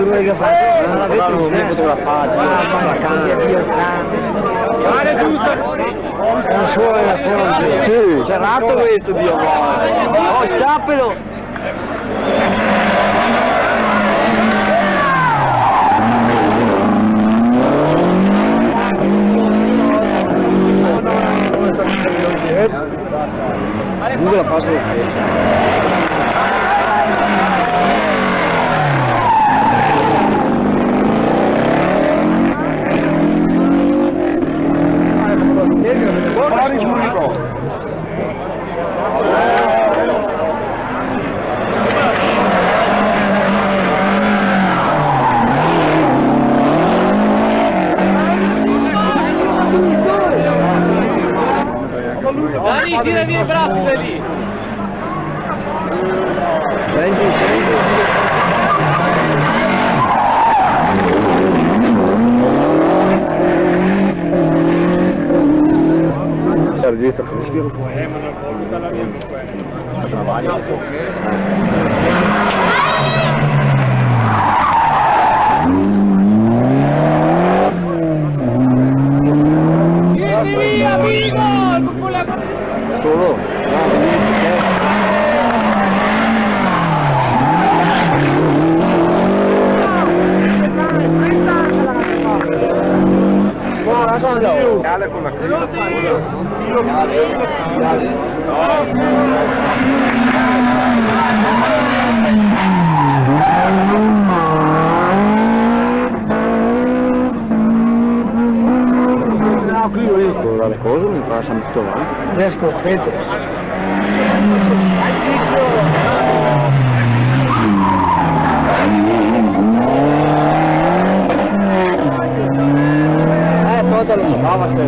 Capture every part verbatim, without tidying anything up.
Quel che fa? Ah, la vedo, mi fotografar. Ah, ma che Dio, ah. Sì. Serrato questo, Dio mio. Oh, ciapelo. Comunque la passa lo stesso. Dani, tira via i brasi da lì. Senti, senti. Sergio, sta fresco. Solo? Cosa mi fa sempre sto avanti? Le scorpete. Eh, però te lo giocava, se...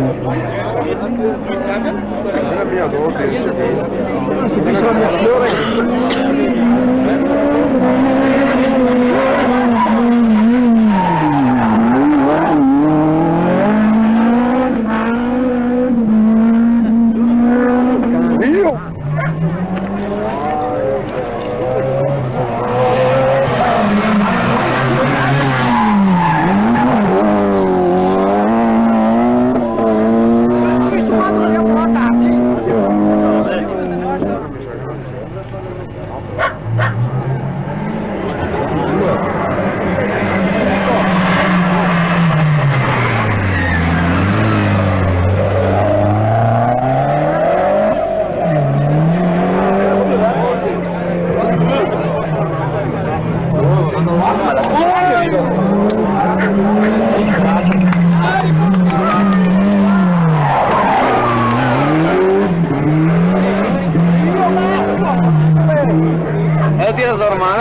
Eh, tira su la man.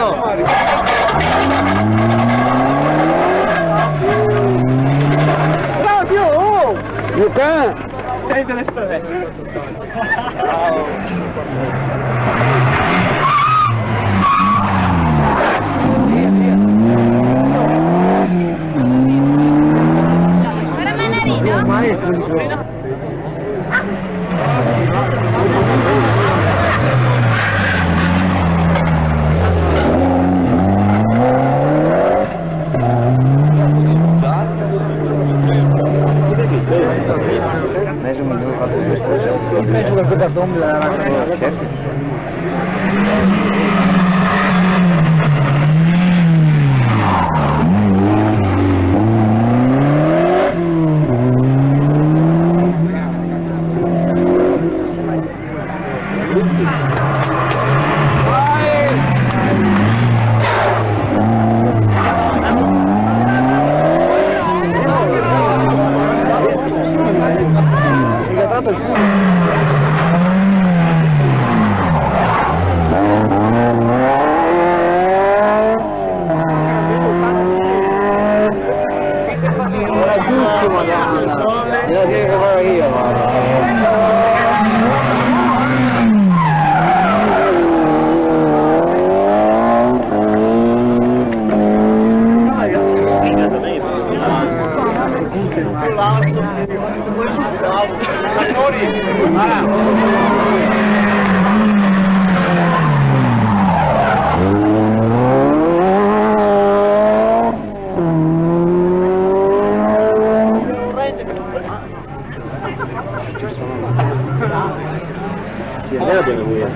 Luca! Senti le storie. Mezo minuto, quatro minuti. Certo. Ora giusto, madonna. Io dico che vado io, guarda. Ragione lui, va.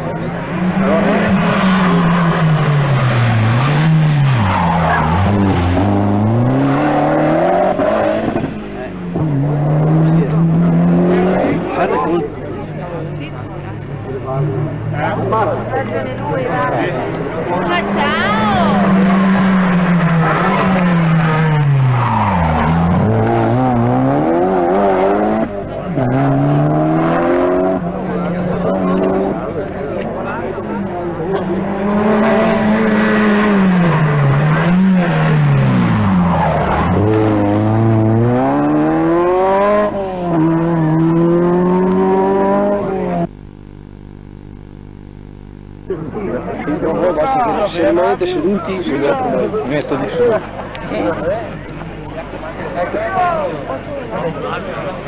Ma ciao! Se rimanete seduti, non metto nessuno.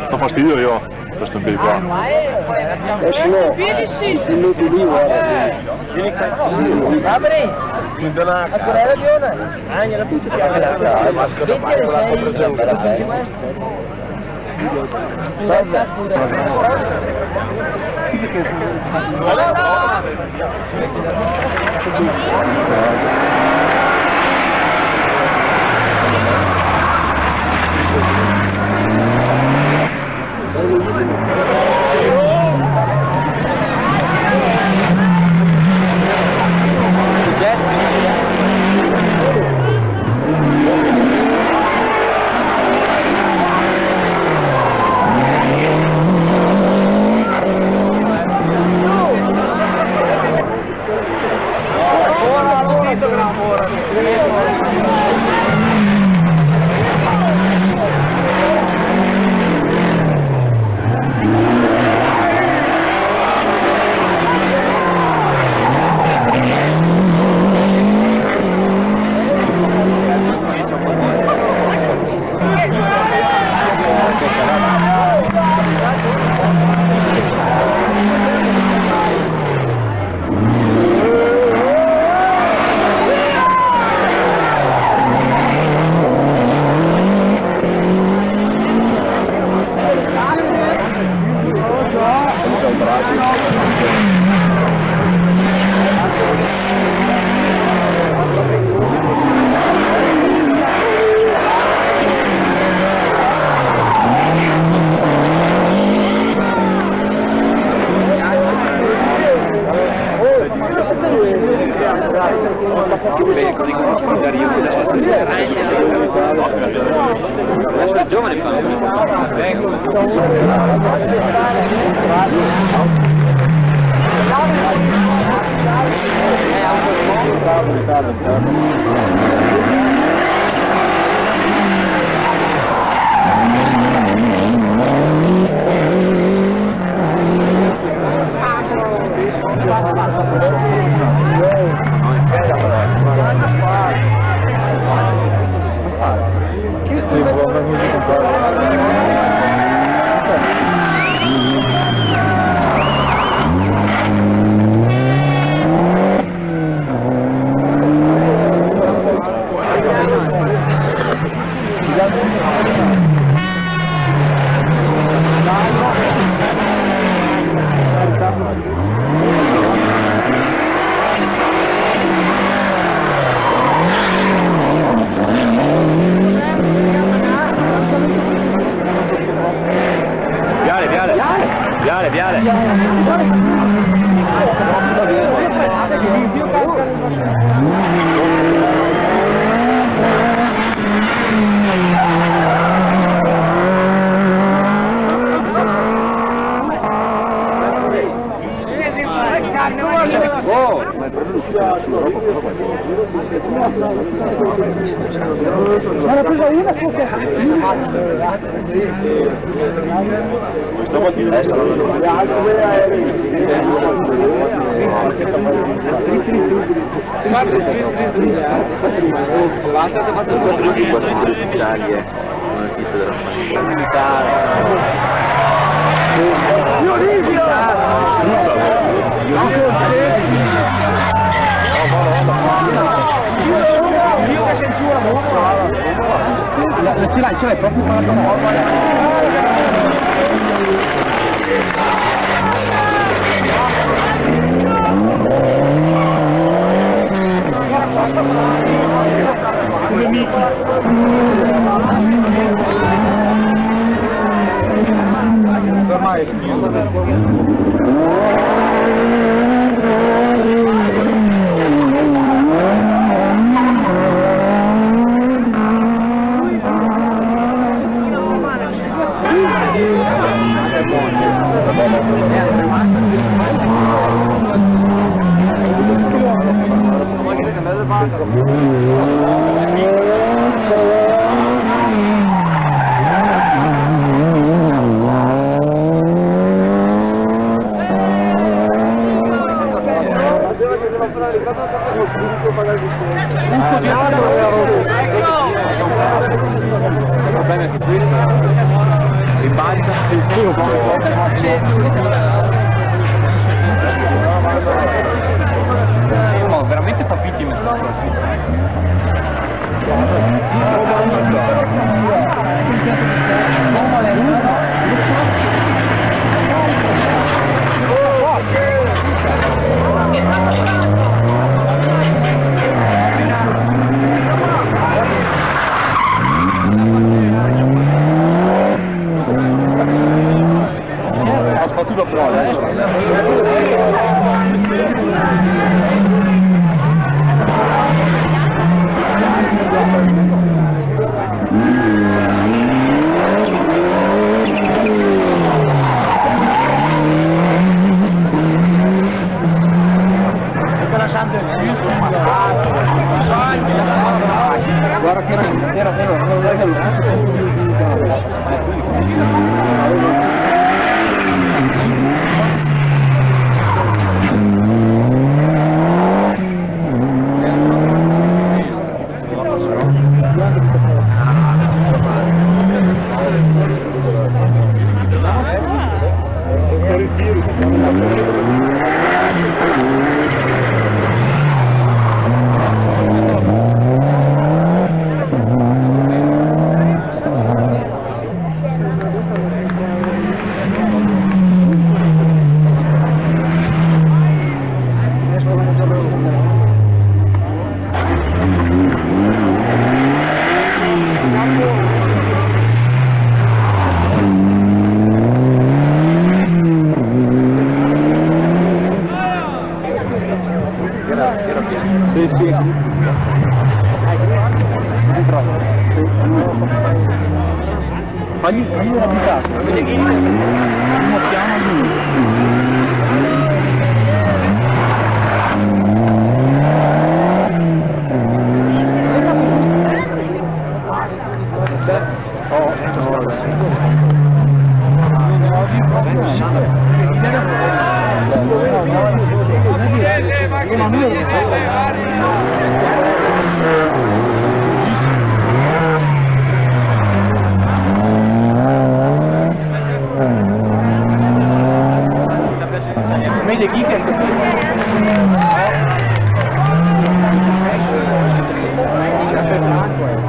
Fa fastidio io, questo impegno qua. Eh, se no, se metti lì, guarda. Apri! Ancora hai ragione. Adesso è giovane, fa. Viale, viale. Viale, viale. Quattro strisce, eh? Quattro strisce, eh? Tutti qua sono ufficiali, eh. Sono il tipo della famiglia. Militare. Io Livio! Io che censura, no? La, la, ce l'hai, ce l'hai proprio quella. Va bene anche questo. Ribalta, sì, sì, un po'. Oh, veramente fa vittime. Ha sbattuto fuori, eh. Guarda che era, era, era, era, Sì, sì. Fagli, fagli una bucata, vedi che primo piano lui.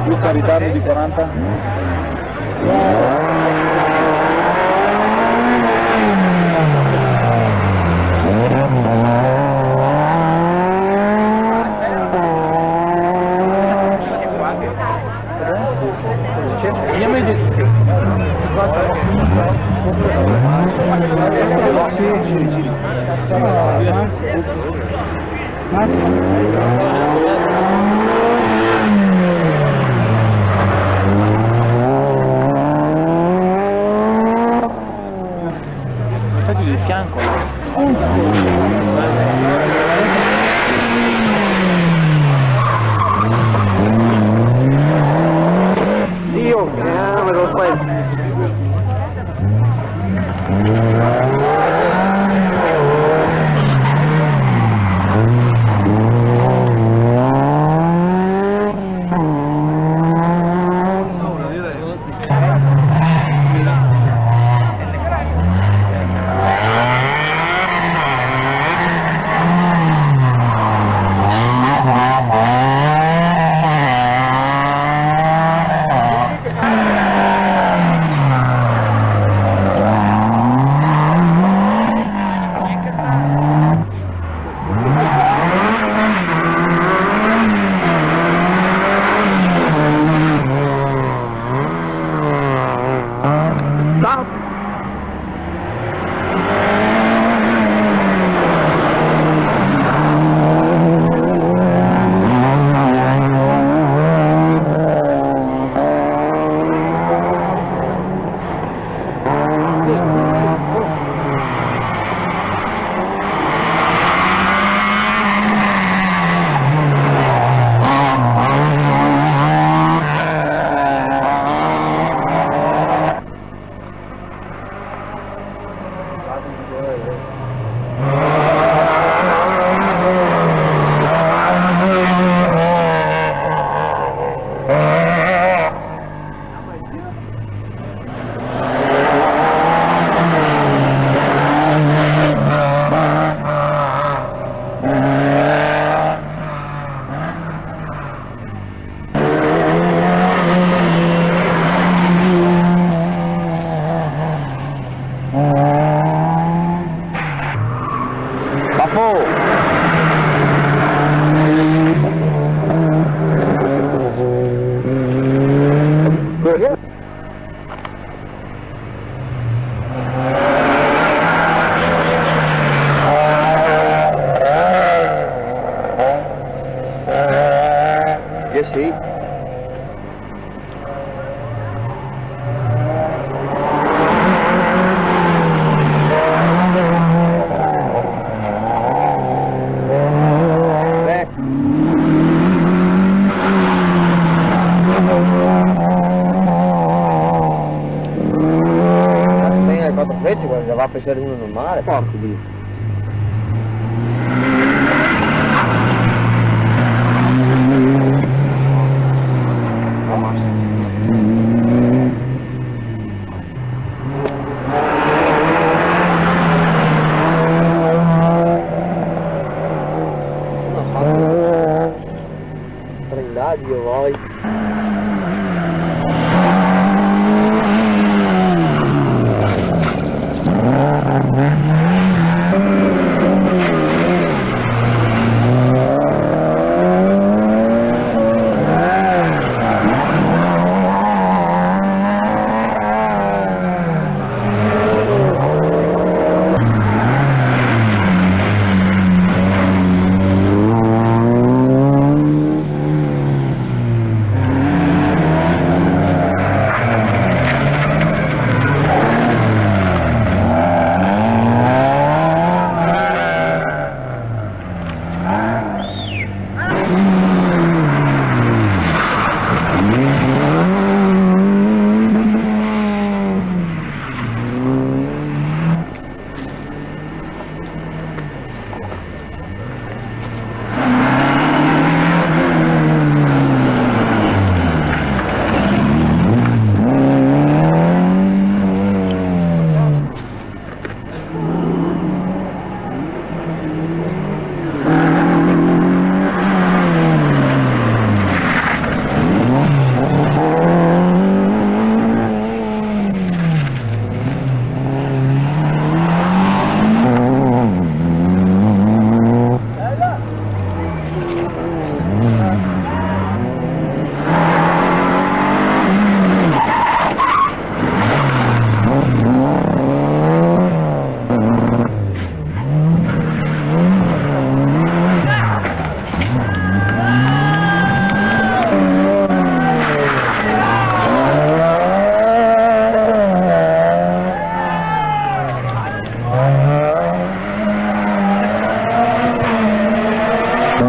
Giusto in ritardo di quaranta. Fai di fianco. Dio, eh, me lo fai. Papù! Che sì? Beh. Quatro flece, guarda, va a pesare uno normale. Porco Dio.